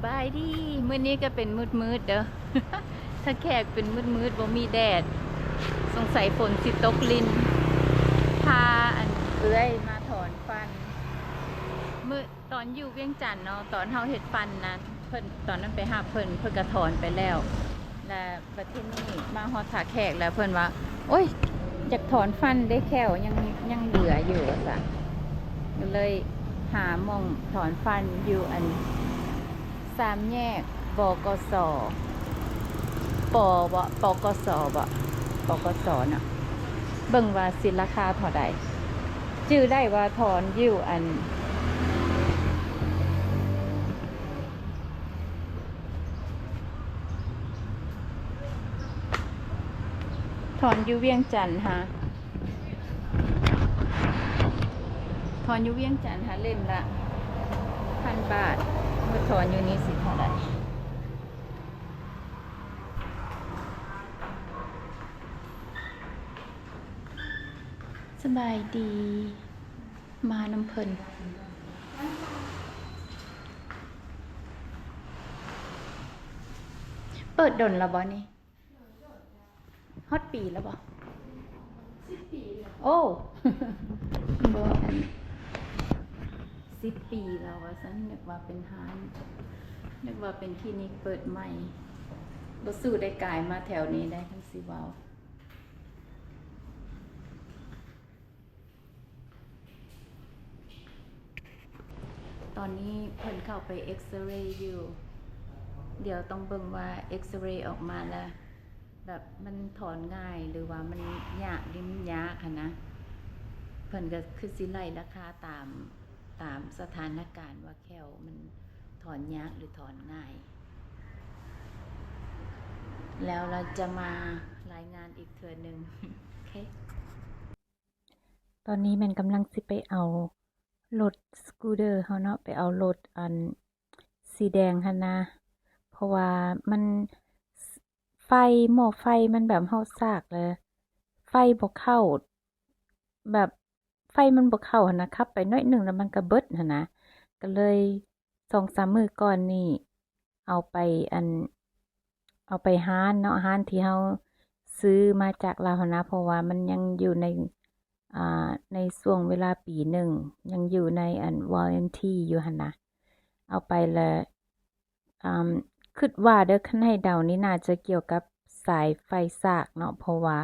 ສະບາຍດີ ມື້ນີ້ກໍເປັນມືດໆເດີ ທ່າແຂກເປັນມືດໆ ບໍ່ມີແດດ ສົງໄສຝົນຊິຕົກລິນ ພາອັນເອື້ອຍມາຖອນຟັນ ມື້ຕອນຢູ່ວຽງຈັນເນາະ ຕອນເຮົາເຮັດຟັນນັ້ນ ເພິ່ນ ຕອນນັ້ນໄປຮັບເພິ່ນ ເພິ່ນກໍຖອນໄປແລ້ວ ແລະ ບັດທີນີ້ມາຮອດທ່າແຂກແລ້ວ ເພິ່ນວ່າ ໂອ້ຍ ຢາກຖອນຟັນເດ້ ແຂ້ວຍັງ ຍັງເຫຼືອຢູ່ວ່າຊັ້ນ ກໍເລີຍຫາໝ່ອງຖອນຟັນຢູ່ອັນ ສາມແຍກ ບກສ ປ ບໍ່ ປກສ ບໍ່ ປກສ ເນາະ ເບິ່ງວ່າຊິລາຄາເທົ່າໃດ ຈື່ໄດ້ວ່າຖອນຢູ່ອັນ ຖອນຢູ່ວຽງຈັນຫາ ຖອນຢູ່ວຽງຈັນຫາເຫຼັ້ມລະພັນບາດ ມາຖອນຢູ່ນີ້ຊິເທົ່າໃດ? ສະບາຍດີ ມານຳເພິ່ນ ເປີດດົນແລ້ວບໍ່ນີ້? ຮອດປີແລ້ວບໍ່? ສິບປີແລ້ວ ໂອ້ ບໍ່ ອັນ ສິບປີແລ້ວວ່າຊັ້ນ ນຶກວ່າເປັນຮ້ານ ນຶກວ່າເປັນຄລີນິກເປີດໃໝ່ ບໍ່ສູ້ໄດ້ກາຍມາແຖວນີ້ໄດ້ ຄັນຊິເວົ້າ. ຕອນນີ້ເພິ່ນເຂົ້າໄປເອັກເຣຢູ່ ດຽວຕ້ອງເບິ່ງວ່າເອັກເຣອອກມາແລ້ວ ແບບມັນຖອນງ່າຍ ຫຼືວ່າມັນຍາກ ຫຼືມັນຍາກຫັ້ນນະ ເພິ່ນກໍຄືຊິໄລ່ລາຄາຕາມ ຕາມສະຖານະການວ່າແຂ້ວມັນຖອນຍາກ ຫຼືຖອນງ່າຍ ແລ້ວລະຈະມາລາຍງານອີກເທື່ອໜຶ່ງ ໂອເຄ. ຕອນນີ້ແມ່ນກຳລັງຊິໄປເອົາລົດສະກູເດີເຮົາເນາະ ໄປເອົາລົດອັນສີແດງຫັ້ນນະ ເພາະວ່າມັນ ໄຟ ໝໍ້ໄຟມັນແບບເຮົາສາກແລ້ວໄຟບໍ່ເຂົ້າ ແບບໄຟມັນບໍ່ເຂົ້າຫັ້ນນະ ຂັບໄປໜ້ອຍໜຶ່ງແລ້ວມັນກະເບິດຫັ້ນນະ ກະເລີຍ ສອງສາມມື້ກ່ອນນີ້ເອົາໄປອັນ ເອົາໄປຮ້ານເນາະ ຮ້ານທີ່ເຮົາຊື້ມາຈາກລາວຫັ້ນນະ ເພາະວ່າມັນຍັງຢູ່ໃນ ອ່າ ໃນຊ່ວງເວລາປີໜຶ່ງ ຍັງຢູ່ໃນອັນ ວາຣັນຕີຢູ່ຫັ້ນນະ ເອົາໄປແລ້ວ ອ່າ ຄິດວ່າເດີ ຄັນໃຫ້ເດົານີ້ໜ້າຈະກ່ຽວກັບສາຍໄຟສາກເນາະ ເພາະວ່າ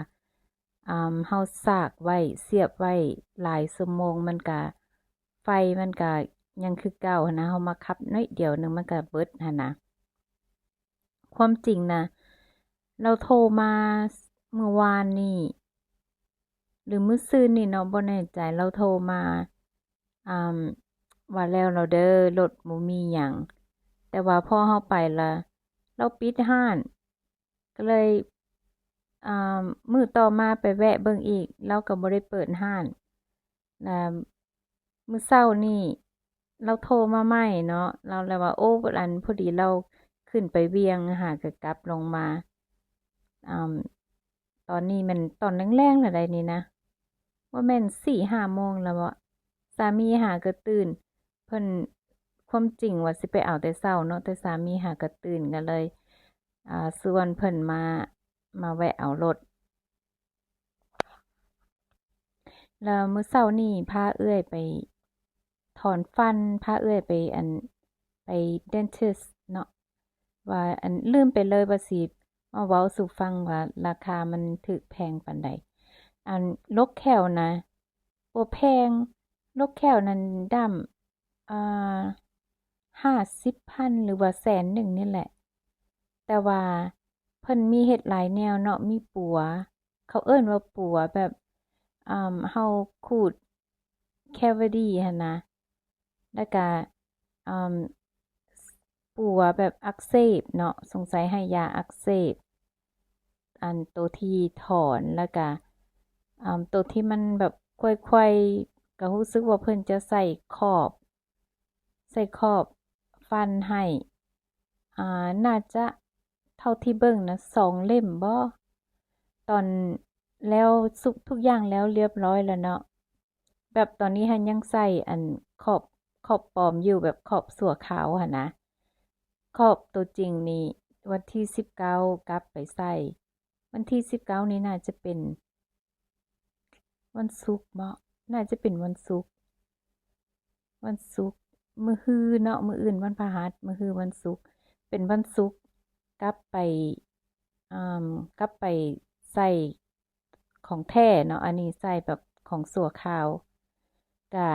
ອ່າ ເຮົາສາກໄວ້ ສຽບໄວ້ຫຼາຍຊົ່ວໂມງ ມັນກະ ໄຟມັນກະຍັງຄືເກົ່າຫັ້ນນະ ເຮົາມາຂັບໜ້ອຍດຽວໜຶ່ງມັນກະເບິດຫັ້ນນະ. ຄວາມຈິງນະ ລາວໂທມາມື້ວານນີ້ ຫຼືມື້ຊືນນີ້ເນາະ ບໍ່ແນ່ໃຈ ລາວໂທມາ ອ່າ ວ່າແລ້ວລາວເດີ ລົດບໍ່ມີຫຍັງ ແຕ່ວ່າພໍເຮົາໄປລະ ລາວປິດຮ້ານ ກໍເລີຍ ອ່າ ມື້ຕໍ່ມາໄປແວະເບິ່ງອີກ ລາວກໍບໍ່ໄດ້ເປີດຮ້ານ ລະມື້ເຊົ້ານີ້ລາວໂທມາໃໝ່ເນາະ ລາວລະວ່າ ໂອ້ ອັນ ພໍດີລາວຂຶ້ນໄປວຽງຫັ້ນ ກໍກັບລົງມາ ອ່າ ຕອນນີ້ແມ່ນຕອນແລງໆແລ້ວໃດນີ້ນະ ບໍ່ແມ່ນສີ່ຫ້າໂມງແລ້ວເບາະ ສາມີຫາກໍຕື່ນ ເພິ່ນ ຄວາມຈິງວ່າຊິໄປເອົາແຕ່ເຊົ້າເນາະ ແຕ່ສາມີຫາກໍຕື່ນ ກໍເລີຍ ອ່າ ຊວນເພິ່ນມາ ມາແວະເອົາລົດ ແລ້ວມື້ເຊົ້ານີ້ພາເອື້ອຍໄປຖອນຟັນ ພາເອື້ອຍໄປ ອັນ ໄປເດນທິສເນາະ ວ່າ ອັນ ລືມໄປເລີຍວ່າຊິມາເວົ້າສູ່ຟັງວ່າລາຄາມັນຖືກແພງປານໃດ ອັນ ລົກແຂ້ວນະ ບໍ່ແພງ ລົກແຂ້ວນັ້ນດ້າມ ອ່າ ຫ້າສິບພັນ ຫຼືວ່າແສນໜຶ່ງນີ້ແຫຼະ ແຕ່ວ່າເພິ່ນມີເຮັດຫຼາຍແນວເນາະ ມີປົວ ເຂົາເອີ້ນວ່າປົວແບບ ອ່າ ເຮົາຂູດແຄວາດີຫັ້ນນະ ແລ້ວກະ ອ່າ ປົວແບບອັກເສບເນາະ ສົງໄສໃຫ້ຢາອັກເສບ ອັນໂຕທີ່ຖອນ ແລ້ວກະ ອ່າ ໂຕທີ່ມັນແບບໄຂວ້ໆ ກະຮູ້ສຶກວ່າເພິ່ນຈະໃສ່ຂອບ ໃສ່ຂອບຟັນໃຫ້ ອ່າ ໜ້າຈະ ເທົ່າທີ່ເບິ່ງນະ ສອງເຫຼັ້ມບໍ ຕອນ ແລ້ວ ທຸກຢ່າງແລ້ວລຽບຮ້ອຍແລ້ວເນາະ ແບບຕອນນີ້ຫັ້ນຍັງໃສ່ອັນຂອບ ຂອບປອມຢູ່ ແບບຂອບຊົ່ວຄາວຫັ້ນນະ ຂ ຂອບໂຕຈິງນີ້ ວັນທີສິບເກົ້າກັບໄປໃສ່ ວັນທີສິບເກົ້ານີ້ໜ້າຈະເປັນວັນສຸກເບາະ ໜ້າຈະເປັນວັນສຸກ ວັນສຸກ ມື້ຮືເນາະ ມື້ອື່ນວັນພະຫັດ ມື້ຮືວັນສຸກ ເປັນວັນສຸກ ກັບໄປ ອາ ກັບໄປໃສ່ ຂອງແທ້ເນາະ ອັນນີ້ໃສ່ແບບຂອງຊົ່ວຄາວ ກະ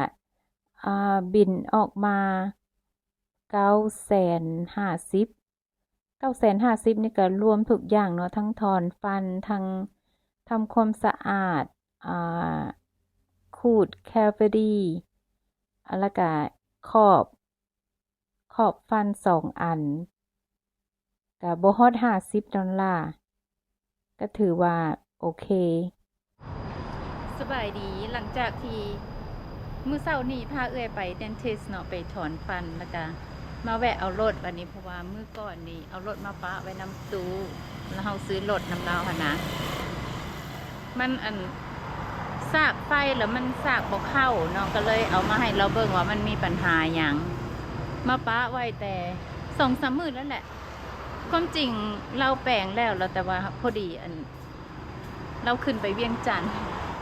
ອ່າ ບິນອອກມາເກົ້າແສນຫ້າສິບ ເກົ້າແສນຫ້າສິບນີ້ກະລວມທຸກຢ່າງເນາະ ທັງຖອນຟັນ ທັງທຳຄວາມສະອາດ ອ່າ ຂູດແຄບເວີດີ ແລ້ວກະຂອບ ຂອບຟັນສອງອັນ ກະບໍ່ຮອດຫ້າສິບດອນລາ ກະຖືວ່າໂອເຄ. ສະບາຍດີ ຫຼັງຈາກທີ່ມື້ເຊົ້ານີ້ພາເອື້ອຍໄປເດນທິສເນາະ ໄປຖອນຟັນ ແລ້ວກະມາແວະເອົາລົດ ບາດນີ້ ເພາະວ່າມື້ກ່ອນນີ້ເອົາລົດມາປະໄວ້ນຳຕູ້ ແລ້ວເຮົາຊື້ລົດນຳລາວຫັ້ນນະ ມັນ ອັນ ສາກໄຟແລ້ວມັນສາກບໍ່ເຂົ້າເນາະ ກະເລີຍເອົາມາໃຫ້ລາວເບິ່ງວ່າມັນມີບັນຫາຫຍັງ ມາປະໄວ້ແຕ່ສອງສາມມື້ແລ້ວແຫຼະ ຄວາມຈິງລາວແປງແລ້ວ ແລ້ວແຕ່ວ່າພໍດີ ອັນ ລາວຂຶ້ນໄປວຽງຈັນ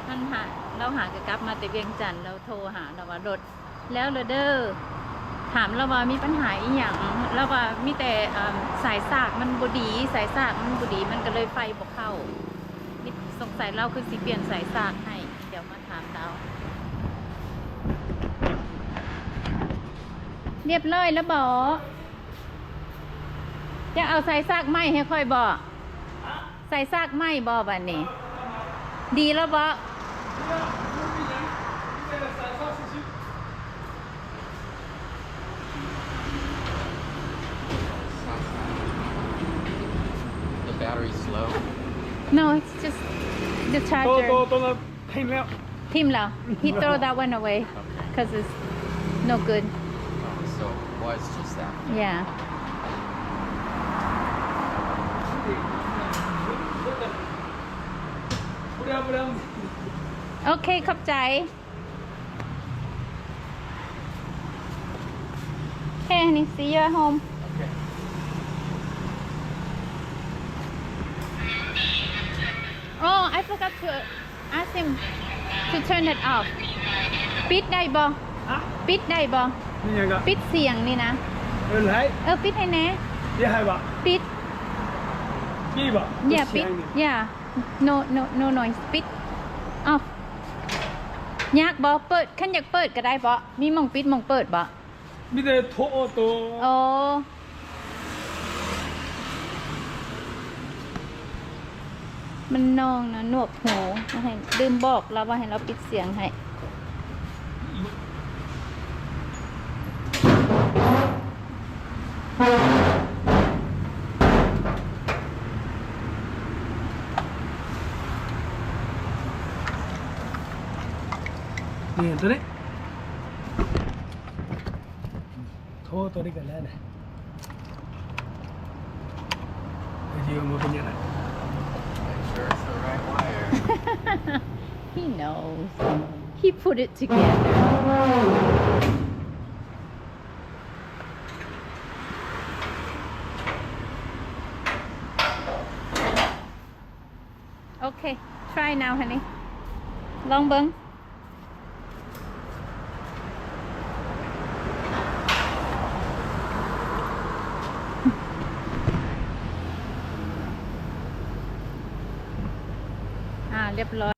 ມັນຫາ ລາວຫາກະກັບມາແຕ່ວຽງຈັນ ລາວໂທຫາ ລາວວ່າລົດ ແລ້ວລະເດີ ຖາມລາວວ່າມີບັນຫາອີ່ຫຍັງ ລາວວ່າມີແຕ່ ເອີ່ມ ສາຍສາກມັນບໍ່ດີ ສາຍສາກມັນບໍ່ດີ ມັນກະເລີຍໄຟບໍ່ເຂົ້າ ມີ ສົງໄສລາວຄືຊິປ່ຽນສາຍສາກໃຫ້ ດຽວມາຖາມລາວ. ຮຽບຮ້ອຍແລ້ວບໍ? ຈະເອົາສາຍສາກໃໝ່ໃຫ້ຂ້ອຍບໍ? ໃສ່ສາກໃໝ່ບໍ່ບາດນີ້? ດີແລ້ວບໍ່? The battery's low. No, it's just the charger. ໂຕ ໂຕ ໂຕນັ້ນ ຖິ້ມແລ້ວ ຖິ້ມແລ້ວ He throw that one away 'cause it's no good. Oh, so why is just that? Yeah. Okay, ຂອບໃຈ. Okay, honey, see you at home. Okay. Oh, I forgot to ask him to turn it off. ປິດໄດ້ບໍ່? ຮະ? ປິດໄດ້ບໍ່? ມີຫຍັງກະ? ປິດສຽງນີ້ນະ. ເອີ ໄດ້. ເອີ ປິດໃຫ້ແດ່. ປິດໃຫ້ບໍ່? ປິດ. ປິດບໍ່? Yeah, ປິດ. Yeah. No, no, no noise. ປິດ. Off. ຍາກບໍ່? ເປີດ. ຄັນຢາກເປີດກະໄດ້ບໍ່? ມີໝ່ອງປິດໝ່ອງເປີດບໍ່? ມີແຕ່ໂທໂອໂຕ. ໂອ້ ມັນໜ່ວງນະ ໜວກຫູ. ໃຫ້ ລືມບອກລາວວ່າໃຫ້ລາວປິດສຽງໃຫ້. ນີ້ ໂຕນີ້. ໂທ ໂຕນີ້ກະແລ້ວນະ. ເອີ ບໍ່ເປັນຫຍັງນະ. Make sure it's the right wire. He knows. He put it together. Okay, try now, honey. ລອງເບິ່ງ. ອ່າ ຮຽບຮ້ອຍ.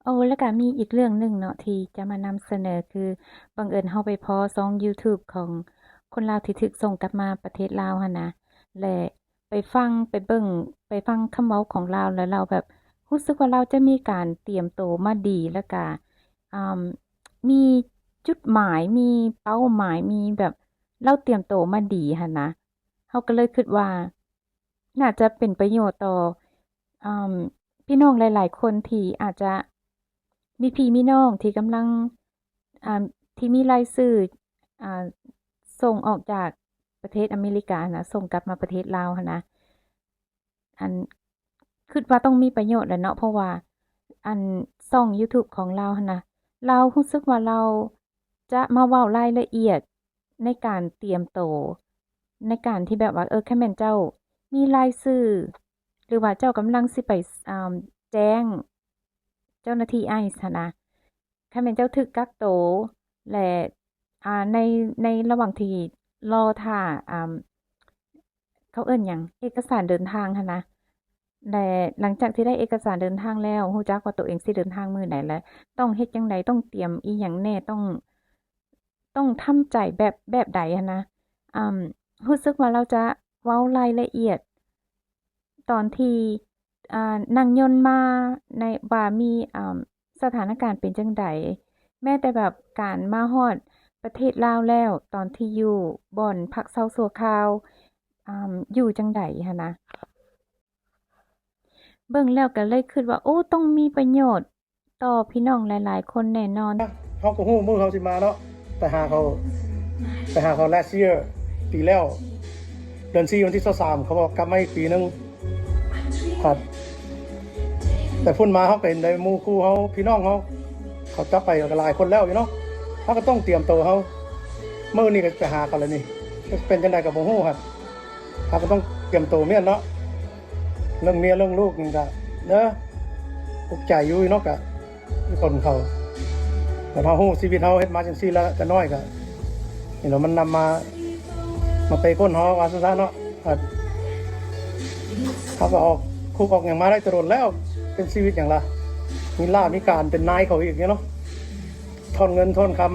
ໂອ້ ແລ້ວກະມີອີກເລື່ອງໜຶ່ງເນາະ ທີ່ຈະມານຳສະເໜີ ຄືບັງເອີນເຮົາໄປພໍ້ຊ່ອງຢູທູບຂອງຄົນລາວທີ່ຖືກສົ່ງກັບມາປະເທດລາວຫັ້ນນະ ແລະ ໄປຟັງ ໄປເບິ່ງ ໄປຟັງຄຳເວົ້າຂອງລາວ ແລ້ວລາວແບບ ຮູ້ສຶກວ່າລາວຈະມີການຕຽມໂຕມາດີ ແລ້ວກະ ອ່າ ມີຈຸດໝາຍ ມີເປົ້າໝາຍ ມີແບບ ລາວຕຽມໂຕມາດີຫັ້ນນະ. ເຮົາກະເລີຍຄິດວ່າ ໜ້າຈະເປັນປະໂຫຍດຕໍ່ ອ່າ ພີ່ນ້ອງຫຼາຍໆຄົນທີ່ອາດຈະມີພີ່ມີນ້ອງທີ່ກຳລັງ ອ່າ ທີ່ມີລາຍຊື່ ອ່າ ສົ່ງອອກຈາກປະເທດອາເມລິກາຫັ້ນນະ ສົ່ງກັບມາປະເທດລາວຫັ້ນນະ. ອັນ ຄິດວ່າຕ້ອງມີປະໂຫຍດແຫຼະເນາະ ເພາະວ່າ ອັນ ຊ່ອງຢູທູບຂອງລາວຫັ້ນນະ ລາວຮູ້ສຶກວ່າລາວຈະມາເວົ້າລາຍລະອຽດໃນການຕຽມໂຕ ໃນການທີ່ແບບວ່າ ເອີ ຄັນແມ່ນເຈົ້າມີລາຍຊື່ ຫຼືວ່າເຈົ້າກຳລັງຊິໄປ ອ່າ ແຈ້ງເຈົ້າໜ້າທີ່ໄອສ໌ຫັ້ນນະ ຄັນແມ່ນເຈົ້າຖືກກັກໂຕ ແລະ ອ່າ ໃນ ໃນລະຫວ່າງທີ່ລໍຖ້າ ອ່າ ເຂົາເອີ້ນຫຍັງ ເອກະສານເດີນທາງຫັ້ນນະ ແລະ ຫຼັງຈາກທີ່ໄດ້ເອກະສານເດີນທາງແລ້ວ ຮູ້ຈັກວ່າໂຕເອງຊິເດີນທາງມື້ໃດ ແລະ ຕ້ອງເຮັດຈັ່ງໃດ ຕ້ອງຕຽມອີ່ຫຍັງແດ່ ຕ້ອງ ຕ້ອງທຳໃຈແບບ ແບບໃດຫັ້ນນະ ອ່າ ຮູ້ສຶກວ່າລາວຈະເວົ້າລາຍລະອຽດຕອນທີ່ ອ່າ ນັ່ງຍົນມາໃນ ວ່າມີ ອ່າ ສະຖານະການເປັນຈັ່ງໃດ ແມ້ແຕ່ແບບການມາຮອດປະເທດລາວແລ້ວ ຕອນທີ່ຢູ່ບ່ອນພັກເຊົາຊົ່ວຄາວ ອ່າ ຢູ່ຈັ່ງໃດຫັ້ນນະ ເບິ່ງແລ້ວກໍເລີຍຄິດວ່າ ໂອ້ ຕ້ອງມີປະໂຫຍດຕໍ່ພີ່ນ້ອງຫຼາຍໆຄົນແນ່ນອນ. ເຮົາກໍຮູ້ມື້ເຂົາຊິມາເນາະ ໄປຫາເຂົາ ໄປຫາເຂົາ last year ປີແລ້ວ ເດືອນສີ່ ວັນທີຊາວສາມ ເຂົາບອກກັບມາອີກປີໜຶ່ງ ຄັບ ແຕ່ພຸ້ນມາເຮົາກໍເຫັນໄດ້ໝູ່ຄູ່ເຮົາ ພີ່ນ້ອງເຮົາ ເຂົາຈັບໄປກໍຫຼາຍຄົນແລ້ວຢູ່ເນາະ ເຮົາກໍຕ້ອງຕຽມໂຕເຮົາ ມື້ນີ້ກໍໄປຫາເຂົາແລ້ວນີ້ ຈະເປັນຈັ່ງໃດກໍບໍ່ຮູ້ ເຮົາກໍຕ້ອງຕຽມໂຕແມ່ນເນາະ ເລື່ອງເມຍເລື່ອງລູກນີ້ກໍເດີ ອຸກໃຈຢູ່ເນາະ ກະຄົນເຂົາ ແຕ່ເຮົາຮູ້ຊີວິດເຮົາເຮັດມາຈັ່ງຊີ້ແລ້ວ ແຕ່ນ້ອຍກໍ ເຫັນວ່າມັນນຳມາ ມາເຕະກົ້ນເຮົາວ່າຊັ້ນຊະເນາະ ເຮົາກໍອອກຄຸກອອກຫຍັງມາໄດ້ແຕ່ດົນແລ້ວ ເປັນຊີວິດຫຍັງລະ ມີລາບມີການເປັນນາຍເຂົາອີກເນາະ ທ່ອນເງິນທ່ອນຄຳ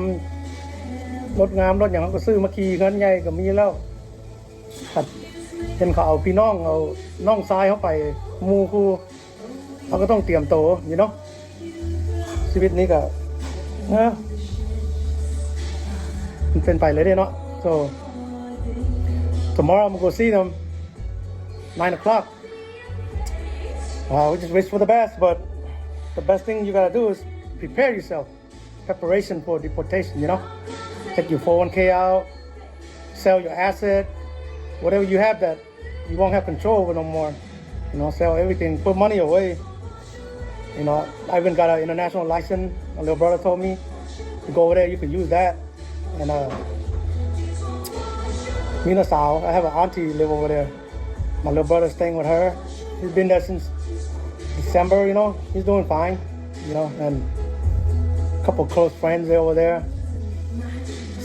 ລົດງາມລົດຫຍັງເຮົາກໍຊື້ມາຂີ່ ເຮືອນໃຫຍ່ກໍມີແລ້ວ ຄັນເຫັນເຂົາເອົາພີ່ນ້ອງ ເອົານ້ອງຊາຍເຮົາໄປ ໝູ່ຄູ່ ເຮົາກໍຕ້ອງຕຽມໂຕຢູ່ເນາະ ຊີວິດນີ້ກໍ ເອີ ມັນເປັນໄປເລີຍເດ້ເນາະ so tomorrow I'm gonna go see them nine o'clock. Uh, we just wish for the best, but the best thing you gotta do is prepare yourself. Preparation for deportation, you know? Take your four oh one k out, sell your asset, whatever you have that you won't have control over no more. You know, sell everything, put money away. You know, I even got an international license. My little brother told me to go over there, you could use that. And uh, ມີນ້າສາວ I have an auntie live over there. My little brother staying with her. He's been there since December, you know. He's doing fine, you know, and a couple close friends, they over there.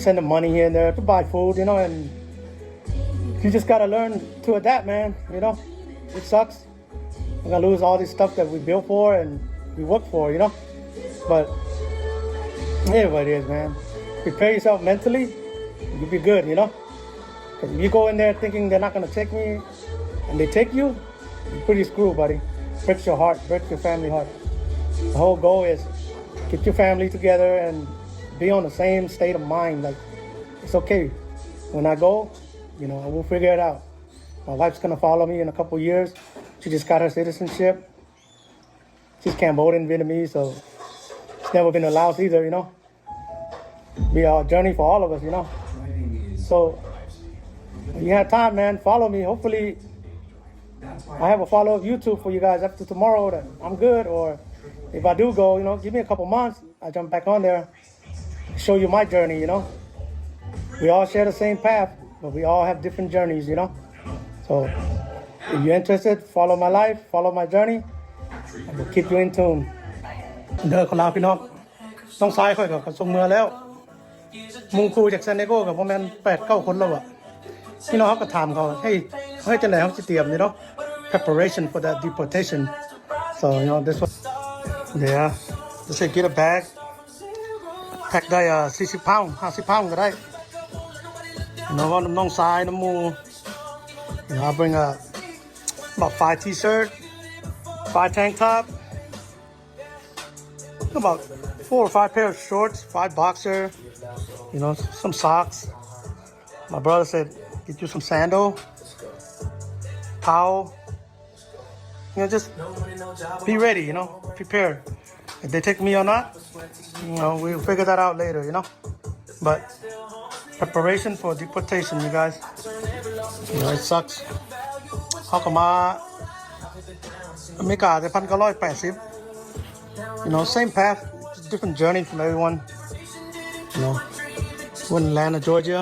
Send the money here and there to buy food, you know, and you just gotta learn to adapt, man, you know. It sucks. You're gonna lose all this stuff that we built for and we work for, you know. But it is what it is, man. Prepare yourself mentally, you'll be good, you know. 'Cause if you go in there thinking they're not gonna take me and they take you, you're pretty screwed, buddy. Breaks your heart, breaks your family heart. The whole goal is get your family together and be on the same state of mind. Like, it's okay. When I go, you know, we'll figure it out. My wife's gonna follow me in a couple years. She just got her citizenship. She's Cambodian Vietnamese, so she's never been to Laos either, you know. Be a journey for all of us, you know. So when you have time, man, follow me. Hopefully, I have a follow up YouTube for you guys after tomorrow that I'm good, or if I do go, you know, give me a couple months, I jump back on there. Show you my journey, you know. We all share the same path, but we all have different journeys, you know. So if you're interested, follow my life, follow my journey, and we'll keep you in tune. ເດີ ຄົນລາວພີ່ນ້ອງ ນ້ອງຊາຍຂ້ອຍກໍ ກໍສົ່ງເມືອແລ້ວ ໝູ່ຄູ່ຈາກ San Diego ກໍບໍ່ແມ່ນແປດເກົ້າຄົນແລ້ວວະ ພີ່ນ້ອງ ເຮົາກໍຖາມເຂົາ ເຮີ້ຍ ເຮົາເຮັດຈັ່ງໃດ ເຮົາຊິຕຽມນີ້ເນາະ preparation for the deportation. So, you know, this one, yeah, just say get a bag, ແພັກໄດ້ ອ່າ ສີ່ສິບ pound, ຫ້າສິບ pound ກໍໄດ້ you know, ເວົ້ານຳນ້ອງຊາຍ ນຳໝູ່ you know, I bring, uh, about five T-shirt, five tank top, about four or five pair of shorts, five boxer, you know, some socks. My brother said, get you some sandal, towel. You know, just be ready, you know, prepare. If they take me or not, you know, we'll figure that out later, you know. But preparation for deportation, you guys. You know, it sucks. ເຮົາກໍມາອາເມລິກາແຕ່ ໜຶ່ງພັນເກົ້າຮ້ອຍແປດສິບ you know, same path, just different journey from everyone, you know. We're in Atlanta, Georgia.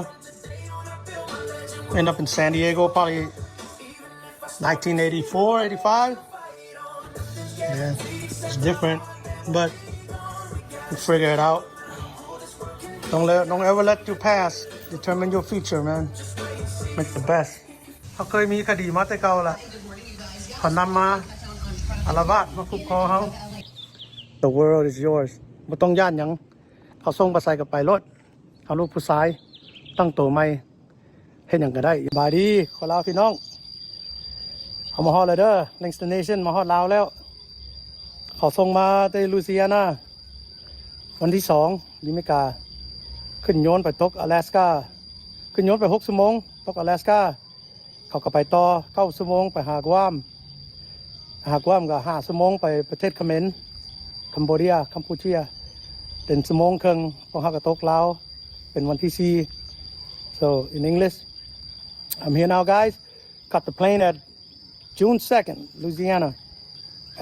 End up in San Diego probably nineteen eighty-four, eighty-five. Yeah, it's different, but we figure it out. Don't let, don't ever let your past determine your future, man. Make the best. ເຮົາເຄີຍມີຄະດີມາແຕ່ເກົ່າລະ ເຂົານຳມາອາລະວາດມາຄຸບຄໍເຮົາ. The world is yours. ບໍ່ຕ້ອງຢ້ານຫຍັງ. ເຂົາສົ່ງໄປໃສກໍໄປໂລດ. ເຮົາລູກຜູ້ຊາຍ ຕັ້ງໂຕໃໝ່ ເຮັດຫຍັງກໍໄດ້. ສະບາຍດີຄົນລາວພີ່ນ້ອງ. ເຮົາມາຮອດແລ້ວເດີ. Langston Nation ມາຮອດລາວແລ້ວ. ເຂົາສົ່ງມາແຕ່ Louisiana ວັນທີສອງ ຢູ່ອາເມລິກາ. ຂຶ້ນຍົນໄປຕົກ Alaska. ຂຶ້ນຍົນໄປຫົກຊົ່ວໂມງ ຕົກ Alaska. ເຂົາກໍໄປຕໍ່ເກົ້າຊົ່ວໂມງໄປຫາ Guam. ຫາ Guam ກໍຫ້າຊົ່ວໂມງໄປປະເທດຂະເໝນ Cambodia, Kampuchea. ເປັນຊົ່ວໂມງເຄິ່ງ ພວກເຮົາກໍຕົກລາວ ເປັນວັນທີສີ່. So in English, I'm here now, guys. Got the plane at June second, Louisiana,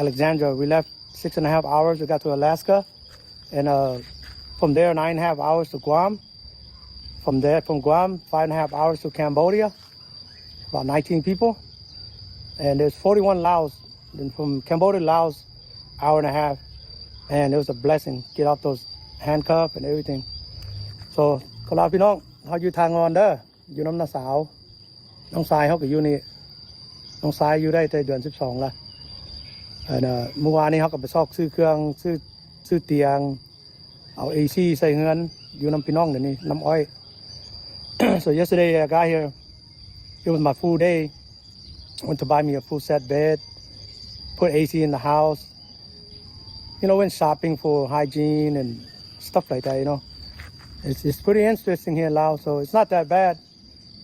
Alexandria. We left six and a half hours. We got to Alaska. And, uh, from there, nine and a half hours to Guam. From there, from Guam, five and a half hours to Cambodia, about nineteen people. And there's forty-one Laos. Then from Cambodia, Laos, hour and a half. And it was a blessing. Get off those handcuff and everything. So ຄົນລາວພີ່ນ້ອງ ເຮົາຢູ່ທ່າງ່ອນເດີ ຢູ່ນຳນ້າສາວ. ນ້ອງຊາຍເຮົາກໍຢູ່ນີ້. ນ້ອງຊາຍຢູ່ໄດ້ແຕ່ເດືອນສິບສອງລະ. ອັນ ເອີ ມື້ວານນີ້ເຮົາກໍໄປຊອກຊື້ເຄື່ອງ ຊື້ ຊື້ຕຽງ ເອົາ AC ໃສ່ເຮືອນ ຢູ່ນຳພີ່ນ້ອງດຽວນີ້ ນຳອ້ອຍ. So yesterday I got here, it was my full day. Went to buy me a full set bed, put AC in the house. You know, went shopping for hygiene and stuff like that, you know. It's, it's pretty interesting here in Laos, so it's not that bad.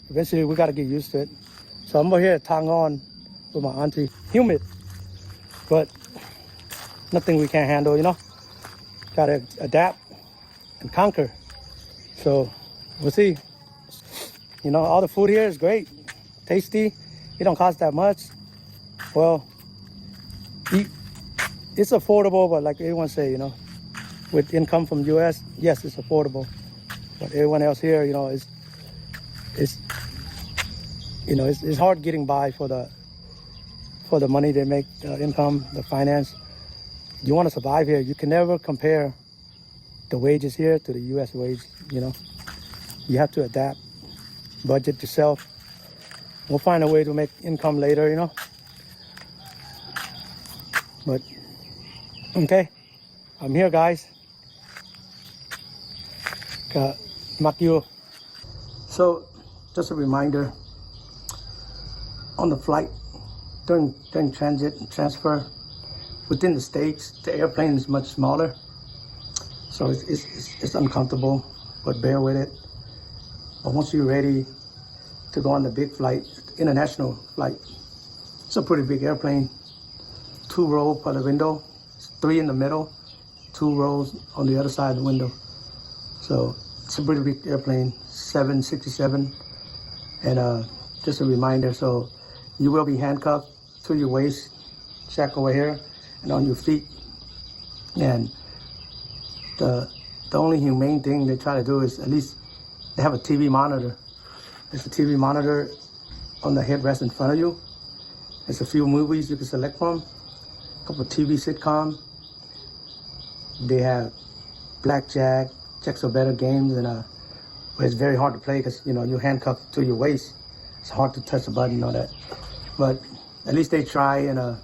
Eventually, we gotta get used to it. So I'm over here at Tangon with my auntie. Humid, but nothing we can't handle, you know. Gotta adapt and conquer. So we'll see. You know, all the food here is great, tasty. It don't cost that much. Well, e- it's affordable, but like everyone say, you know, with income from U S, yes, it's affordable. But everyone else here, you know, it's, it's, you know, it's, it's hard getting by for the, for the money they make, the income, the finance. You wanna survive here, you can never compare the wages here to the U S wage, you know. You have to adapt, budget yourself. We'll find a way to make income later, you know. But, okay, I'm here, guys. ກໍມັກຢູ່. So, just a reminder, on the flight, during, during transit and transfer within the States, the airplane is much smaller. So it's, it's, it's, it's uncomfortable, but bear with it. But once you're ready to go on the big flight, international flight, it's a pretty big airplane. Two row per the window, three in the middle, two rows on the other side of the window. So it's a pretty big airplane, seven sixty-seven. And, uh, just a reminder, so you will be handcuffed to your waist, shackle right here, and on your feet. And the, the only humane thing they try to do is, at least they have a T V monitor. There's a T V monitor on the headrest in front of you. There's a few movies you can select from. A couple T V sitcom. They have blackjack, Jacks or Better games, and, uh, it's very hard to play 'cause, you know, you're handcuffed to your waist. It's hard to touch the button and all that. But at least they try and, uh,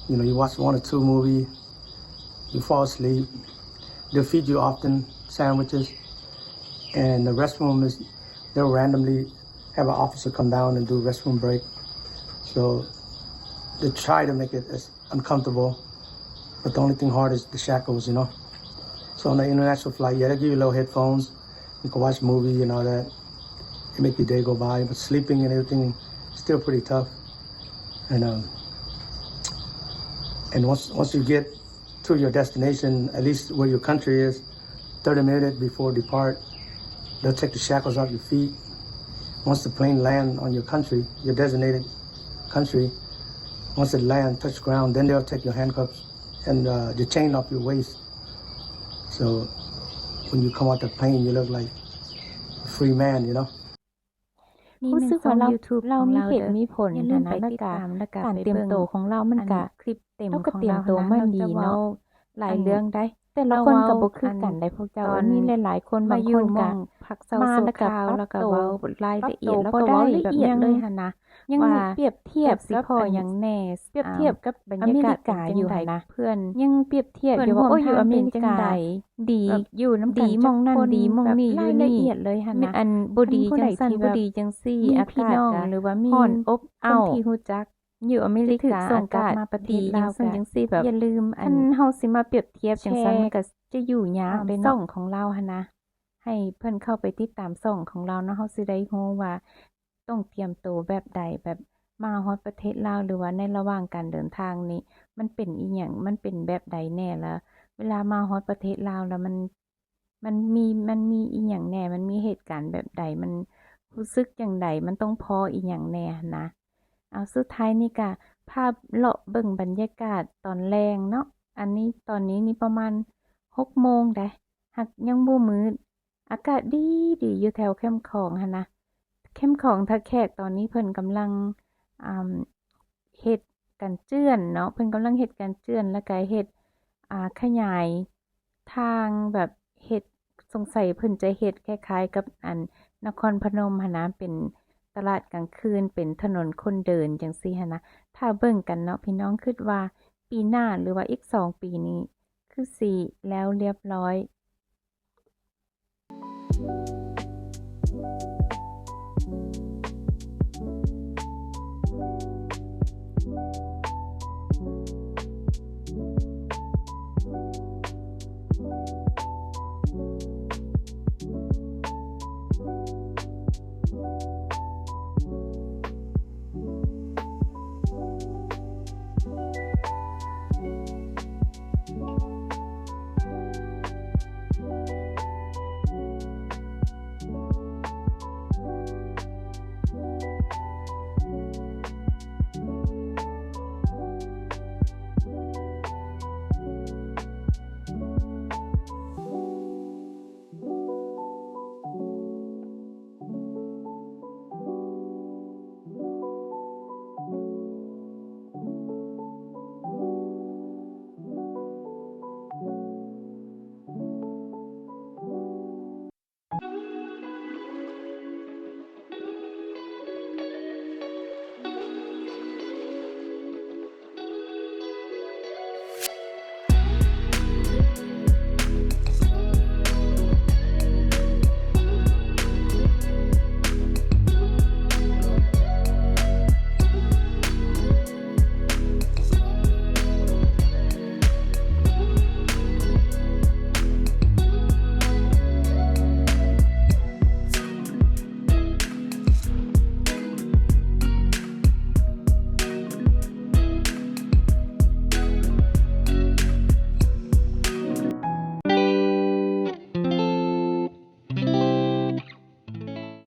you know, you watch one or two movie, you fall asleep. They'll feed you often, sandwiches. And the restroom is, they'll randomly have an officer come down and do restroom break. So they try to make it as uncomfortable, but the only thing hard is the shackles, you know. So on the international flight, yeah, they give you little headphones. You can watch movie and all that. It make your day go by, but sleeping and everything, still pretty tough. And, um, and once, once you get to your destination, at least where your country is, thirty minutes before depart, they'll take the shackles off your feet. Once the plane land on your country, your designated country, once it land, touch ground, then they'll take your handcuffs and, uh, the chain off your waist. So when you come out the plane, you look like a free man, you know. ນີ້ແມ່ນຊ່ອງ YouTube ຂອງລາວເດີ ຢ່າລືມໄປຕິດຕາມ ແລ້ວກະ ການຕຽມໂຕຂອງລາວມັນກະ ຄລິບເຕັມຂອງລາວຫັ້ນນະ ຫຼາຍເລື່ອງໃດ໋ ແຕ່ລະຄົນກະບໍ່ຄືກັນໃດ໋ພວກເຈົ້າ ມີຫຼາຍໆຄົນ ບາງຄົນກະ ມາແລ້ວກະປັບໂຕ ແລ້ວກະເວົ້າລາຍລະອຽດ ແລ້ວກະເວົ້າລະອຽດເລີຍຫັ້ນນະ ຍັງປຽບທຽບກັບ ຊິພໍ້ຫຍັງແດ່ ປຽບທຽບກັບບັນຍາກາດເປັນຈັ່ງໃດ ເພື່ອນຍັງປຽບທຽບຢູ່ວ່າ ໂອ້ຍ ຢູ່ອາເມລິກາດີ ຢູ່ນຳກັນຈັກຄົນ ດີໝ່ອງນັ້ນດີໝ່ອງນີ້ ຢູ່ນີ້ ລາຍລະອຽດເລີຍຫັ້ນນະ ອັນບໍ່ດີຈັ່ງຊັ້ນ ບໍ່ດີຈັ່ງຊີ້ ອາກາດກະຮ້ອນອົບເອົ້າ ຄົນທີ່ຮູ້ຈັກ ຢູ່ອາເມລິກາ ອາກາດດີຈັ່ງຊັ້ນຈັ່ງຊີ້ ແບບ ຢ່າລືມ ອັນເຮົາຊິມາປຽບທຽບຈັ່ງຊັ້ນ ມັນກະຈະຢູ່ຍາກເດເນາະ ຊ່ອງຂອງລາວຫັ້ນນະ ໃຫ້ເພິ່ນເຂົ້າໄປຕິດຕາມຊ່ອງຂອງລາວເນາະ ເຮົາຊິໄດ້ຮູ້ວ່າຕ້ອງຕຽມໂຕແບບໃດ ແບບມາຮອດປະເທດລາວ ຫຼືວ່າໃນລະຫວ່າງການເດີນທາງນີ້ ມັນເປັນອີ່ຫຍັງ ມັນເປັນແບບໃດແດ່ ລະເວລາມາຮອດປະເທດລາວລະມັນ ມັນມີ ມັນມີອີ່ຫຍັງແດ່ ມັນມີເຫດການແບບໃດ ມັນຮູ້ສຶກຈັ່ງໃດ ມັນຕ້ອງພໍ້ອີ່ຫຍັງແດ່ຫັ້ນນະ. ເອົາ ສຸດທ້າຍນີ້ກະພາເລາະເບິ່ງບັນຍາກາດຕອນແລງເນາະ ອັນນີ້ ຕອນນີ້ນີ້ປະມານຫົກໂມງໃດ໋ ຫາກຍັງບໍ່ມືດ ອາກາດດີໆ ຢູ່ແຖວແຄມຂອງຫັ້ນນະ ແຄມຂອງທ່າແຂກ ຕອນນີ້ເພິ່ນກຳລັງ ອ່າ ເຮັດກັນເຈື່ອນເນາະ ເພິ່ນກຳລັງເຮັດກັນເຈື່ອນ ແລ້ວກະເຮັດ ອ່າ ຂະຫຍາຍທາງ ແບບເຮັດ ສົງໄສເພິ່ນຈະເຮັດຄ້າຍໆກັບອັນນະຄອນພະນົມຫັ້ນນະ ເປັນຕະຫຼາດກາງຄືນ ເປັນຖະໜົນຄົນເດີນຈັ່ງຊີ້ຫັ້ນນະ. ຖ້າເບິ່ງກັນເນາະພີ່ນ້ອງ ຄິດວ່າປີໜ້າ ຫຼືວ່າອີກສອງປີນີ້ ຄືຊິແລ້ວລຽບຮ້ອຍ.